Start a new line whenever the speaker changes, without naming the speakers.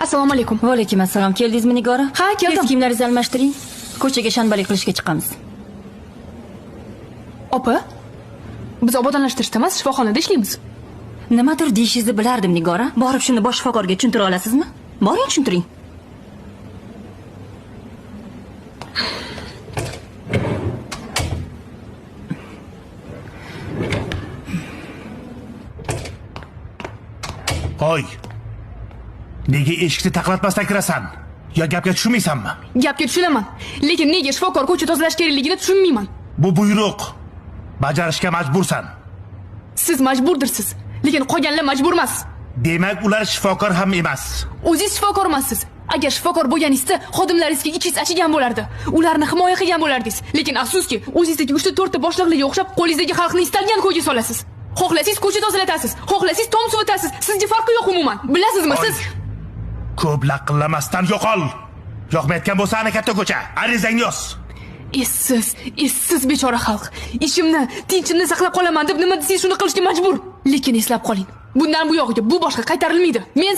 Assalomu alaykum.
Va alaykum assalom. Keldingizmi, Nigora?
Ha, keldim.
Tez kiyimlaringizni almashtiring. Ko'chaga shanbalik qilishga chiqamiz.
Opa, biz obodonlashtirishda emas, shifoxonada ishlaymiz.
Nimadir deyishingizni bilardim, Nigora. Borib shuni bosh shifokorga tushuntira olasizmi? Boring, tushuntiring.
Hoy! Nega eshikni taqlatmasdan kirasan? Yo gapga tushunmaysanmi?
Gapga tushunaman, lekin nega shifokor ko'cha tozalash kerakligini tushunmayman.
Bu buyruq. Bajarishga majbursan.
Siz majburdirsiz, lekin qolganlar majbur emas.
Demak, ular shifokor ham emas.
O'zingiz shifokor emassiz. Agar shifokor bo'lganingizda xodimlaringizga ichingiz achigan bo'lardi. Ularni himoya qilgan bo'lardingiz. Lekin afsuski, o'zingizdagi 3 ta 4 ta boshliqlarga o'xshab qo'lingizdagi xalqni istalgan ko'yga solasiz. Xohlasangiz ko'cha tozalatasiz, xohlasangiz tom suvitasiz. Sizga farqi yo'q umuman. Bilasizmi siz?
Ko'p laqillamasdan yo'qol. Yoqmayotgan bo'lsa, ana katta ko'cha. Arizangni yoz.
Essiz, essiz bechora xalq. Ishimni, tinchimni saqlab qolaman deb nima desangiz shuni qilishga majbur. Lekin eslab qoling. Bundan bu yog'iga bu boshqa qaytarilmaydi. Men